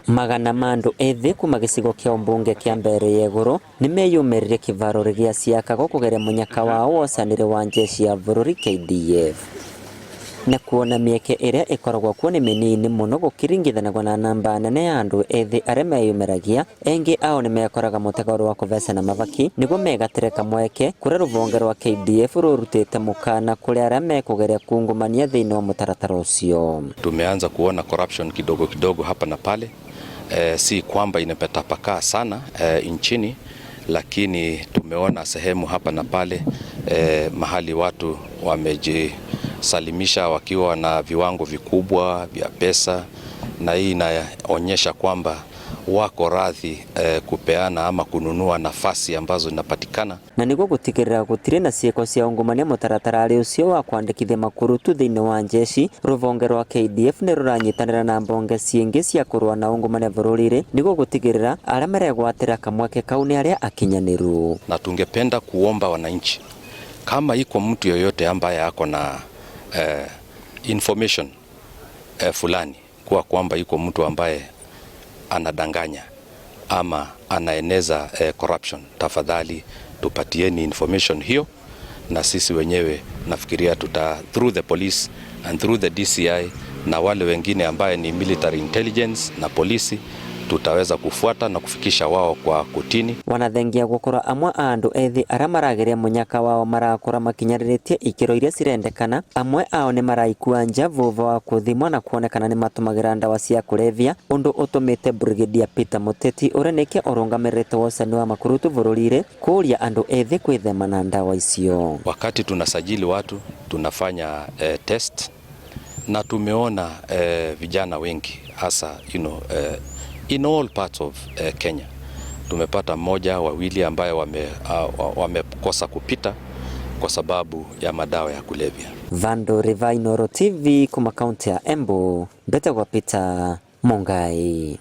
Magana ma andu ethi kuma gicigo kia umbunge kia Mbeere ya Iguru nimeyumiririe kivaro gia Siakago kugeria munyaka wao wocanire wa njeshi ya bururi KDF. Na kuona mieke iria ikoragwo kuo ni minini muno gukiringithanagwo na namba nene ya andu ethi aria meyumiragia. Engi ao ni mekoraga mutego wa kuvecana mavaki niguo megatire kamweke kuria ruvonge rwa KDF rurutite mukana kuri aria mekugeria kungumania thiini wa mutaratara ucio. Tumeanza kuona corruption kidogo kidogo hapa na pale. Si kwamba imetapakaa sana nchini, lakini tumeona sehemu hapa na pale, mahali watu wamejisalimisha wakiwa na viwango vikubwa vya pesa, na hii inaonyesha kwamba wako radhi kupeana ama kununua nafasi ambazo zinapatikana. Na niguo gutigirira gutiri na ciiko cia ungumania mutaratara ucio wa kwandikithia makurutu thiini wa njeshi, ruvonge rwa KDF ni ruranyitanira na mbonge ciingi cia kurua na ungumania bururi-ini niguo gutigirira aria maregwatira kamweke kau ni aria akinyaniru. Na tungependa kuomba wananchi, kama iko mtu yoyote ambaye ako na information fulani kuwa kwamba iko mtu ambaye anadanganya ama anaeneza corruption, tafadhali tupatieni information hiyo, na sisi wenyewe nafikiria tuta through the police and through the DCI na wale wengine ambaye ni military intelligence na polisi tutaweza kufuata na kufikisha wao kwa kotini. Wanathengia gukorwo amwe a andu ethi aria marageria munyaka wao marakura makinyariritie ikiro iria cirendekana, amwe ao ni maraikua nja vuva wa kuthimwo na kuonekana ni matumagira ndawa cia kulevya, undu utumite Brigadier Peter Muteti uria nike urungamirite wocani wa makurutu bururi-ini kuria andu ethi kwithema na ndawa icio. Wakati tunasajili watu tunafanya test na tumeona vijana wengi hasa in all parts of Kenya tumepata mmoja wawili ambaye wamekosa kupita kwa sababu ya madawa ya kulevya. Vando Riva, Inooro TV, kuma kaunti ya Embu, mbete gwa Peter Mungai.